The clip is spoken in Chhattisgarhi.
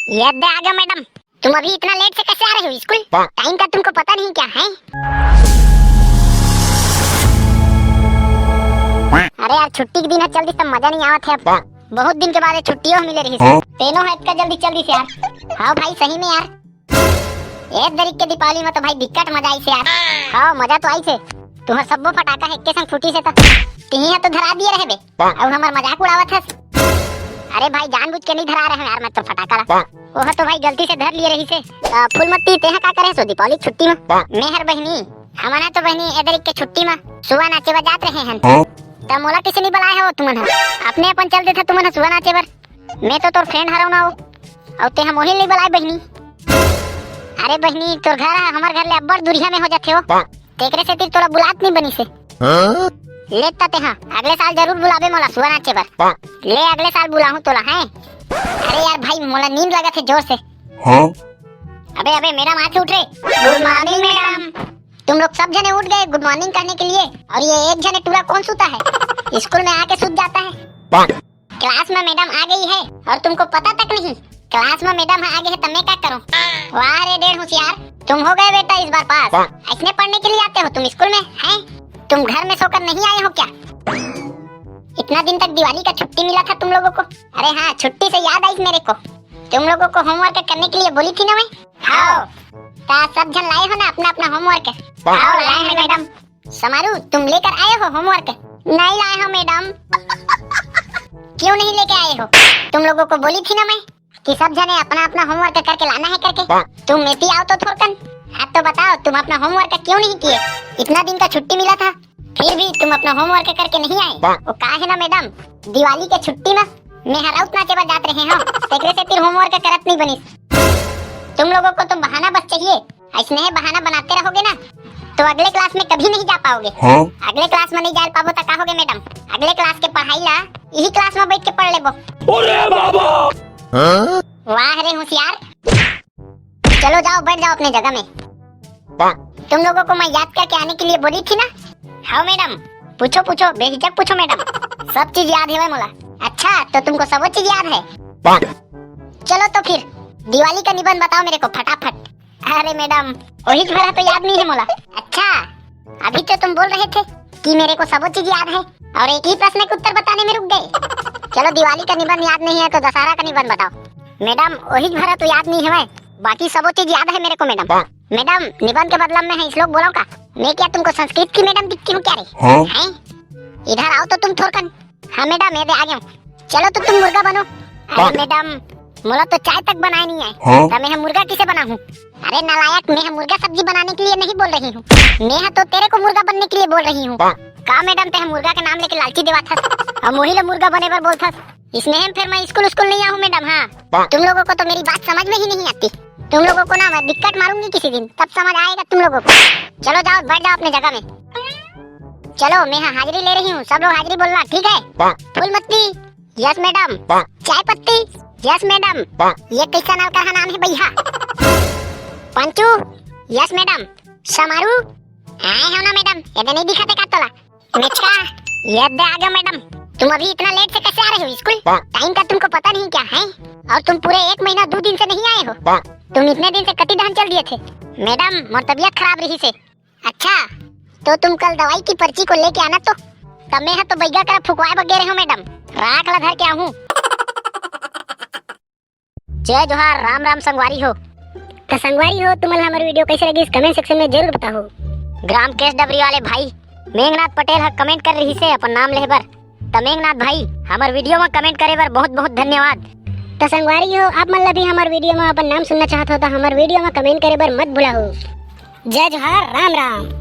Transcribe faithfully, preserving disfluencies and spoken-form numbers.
ये दे आ गया मैडम। तुम अभी इतना लेट से कैसे आ रहे हो स्कूल? टाइम का तुमको पता नहीं क्या है? अरे यार, छुट्टी के दिन है, चल दिस त मजा नहीं आवत है अब। बहुत दिन के बाद ये छुट्टियों मिले रही। तेनो है इतना जल्दी चल दिस यार। हाँ भाई, सही में यार। एक तारीख के दीपावली में तो भाई बिकट मजा आइसे यार। हाँ, मजा तो आइसे। तुम्हार सब्बो फटाका एक के संग फूटी से तो तिही तो धरा दिए रहे बे। अउ हमर मजाक उड़ावत हस। अरे भाई, जानबूझ के नहीं धरा रहे हंव यार मैं तो फटाका ला। ओह तो भाई गलती से धर लिए रही से। अ, फूलमती, तेहा का करे सो दीपावली छुट्टी में? मैं हर बहिनी, हमन तो बहिनी ए तारीख के छुट्टी में सुआ नाचे बर जात रहे हन। त मोला किसे नहीं बुलाए हो तुमन ह? अपने अपन चल देथा तुमन ह सुआ नाचे बर। मैं तो तोर फ्रेंड हरव ना हो। अउ तेहा मोहिल नहीं बुलाए बहिनी। अरे बहिनी, तोर घर ह हमर घर ले अब्बड़ दुरिहा में हो जाथे हो। तेकरे सेती तोला बुलात नहीं बनिसे। हाँ? ले त तेहा, अगले साल जरूर बुलाबे मोला सुआ नाचे बर। ले अगले साल बुलाहूं तोला, हैं? अरे यार भाई, मोला नींद लगत है जोर से। हाँ? अबे, अबे, मैडम, हाथ उठ रे। गुड मॉर्निंग मैडम। तुम लोग सब जने उठ गए गुड मॉर्निंग कहने के लिए, और ये एक जने टूरा कौन सुता है? स्कूल में आके सुत जाता है। क्लास में मैडम आ गई है और तुमको पता तक नहीं। क्लास में मैडम आ गई है, तब मैं क्या करूं? वाह रे डेढ़ होशियार, तुम हो गए बेटा इस बार पास। ऐसने पढ़ने के लिए आते हो तुम स्कूल में, हैं? तुम घर में सोकर नहीं आए हो क्या? इतना दिन तक दिवाली का छुट्टी मिला था तुम लोगों को। अरे हाँ, छुट्टी से याद आई मेरे को, तुम लोगों को होमवर्क करने के लिए बोली थी ना मैं। हाँ। ता सब जन लाए हो ना अपना अपना होमवर्क? हाँ, लाए हैं मैडम। समारू, तुम लेकर आए हो होमवर्क? नहीं लाए हो मैडम। क्यों नहीं लेके आए हो? तुम लोगों को बोली थी ना मैं कि सब जने अपना अपना होमवर्क करके लाना है करके। तुम एती आओ तो थोरकन। हाँ तो बताओ, तुम अपना होमवर्क क्यों नहीं किए? इतना दिन का छुट्टी मिला था, फिर भी तुम अपना होमवर्क करके नहीं आए। वो का है ना मैडम, दिवाली के छुट्टी में मैं हर राउत नाचे बर जात रहे हो, तेकरे सेती होमवर्क करत नहीं बनिस। तुम लोगों को तो बहाना बस चाहिए, ऐसने ही बहाना बनाते रहोगे ना तो अगले क्लास में कभी नहीं जा पाओगे। हाँ? अगले क्लास में नहीं जा पाबो तो का होगे मैडम, अगले क्लास के पढ़ाई ला यही क्लास में बैठ के पढ़ लेबो। अरे बाबा! हाँ? वाह रे होशियार, चलो जाओ, बैठ जाओ अपने जगह में। तुम लोगों को मैं याद करके आने के लिए बोली थी ना। हाँ मैडम, पूछो पूछो, बेहिचक पूछो मैडम, सब चीज याद है मोला। अच्छा, तो तुमको सब चीज याद है? चलो तो फिर दिवाली का निबंध बताओ मेरे को फटाफट। अरे मैडम, वही भरा तो याद नहीं है मोला। अच्छा, अभी तो तुम बोल रहे थे कि मेरे को सब चीज याद है और एक ही प्रश्न के उत्तर बताने में रुक गए। चलो, दिवाली का निबंध याद नहीं है तो दशहरा का निबंध बताओ। मैडम, वही भरा तो याद नहीं है, बाकी सब चीज याद है मेरे को मैडम। मैडम, निबंध के बदला में हम श्लोक बोलो का? मैं क्या तुमको संस्कृत की मैडम दिखती हूँ क्या रे? हाँ? हैं? इधर आओ तो तुम थोरकन। हाँ मैडम, ये दे आ गया हूँ। चलो तो तुम मुर्गा बनो। अरे मैडम, मोला तो चाय तक बनाए नहीं आए। हाँ? तो मैं हम मुर्गा किसे बनाऊँ? अरे नालायक, मैं हम मुर्गा सब्जी बनाने के लिए नहीं बोल रही हूँ, मैं तो तेरे को मुर्गा बनने के लिए बोल रही हूँ। का मैडम, ते हम मुर्गा के नाम लेके लालची देवा था? हम वही ले मुर्गा बने बर बोल था। इसमें हम फिर मैं स्कूल स्कूल नहीं आऊँ मैडम। हाँ, तुम लोगों को तो मेरी बात समझ में ही नहीं आती। तुम लोगों को ना मैं बिकट मारूंगी किसी दिन, तब समझ आएगा तुम लोगों को। चलो जाओ, बैठ जाओ अपने जगह में। चलो, मैं यहाँ हाजिरी ले रही हूँ, सब लोग हाजिरी बोलना, ठीक है? Phoolmati, yes madam. चाय पत्ती, यस मैडम। ये कैसा नौकर का नाम है भैया? Panchu, yes madam. समारू, आए हो ना मैडम, ये दे नहीं दिखाते का तोला? मिचका, ये दे आ गया मैडम। तुम अभी इतना लेट से कैसे आ रहे हो स्कूल? टाइम का तुमको पता नहीं क्या है? और तुम पूरे एक महीना दो दिन से नहीं आए हो। तुम इतने दिन से कति धान चल दिए थे? मैडम, मोर तबीयत खराब रही से। अच्छा, तो तुम कल दवाई की पर्ची को लेके आना तो। तब मैं तो बैगा करा फुकवाए बगे रहे हो मैडम। राख ला धर के आहूँ। जय जोहार, राम राम संगवारी हो। त संगवारी हो, तुमन ला हमर वीडियो कैसे लगिस, कमेंट सेक्शन में जरूर बताओ। ग्राम केस डबरी वाले भाई मेघनाथ पटेल ह कमेंट कर रही से अपन नाम लेहे बर। त मेघनाथ भाई, हमर वीडियो में कमेंट करे बर बहुत बहुत धन्यवाद। त संगवारी हो, आप मन ला भी हमर वीडियो में अपन नाम सुनना चाहत हो त हमर वीडियो में कमेंट करे बर मत भुलाओ। जय जोहार, राम राम।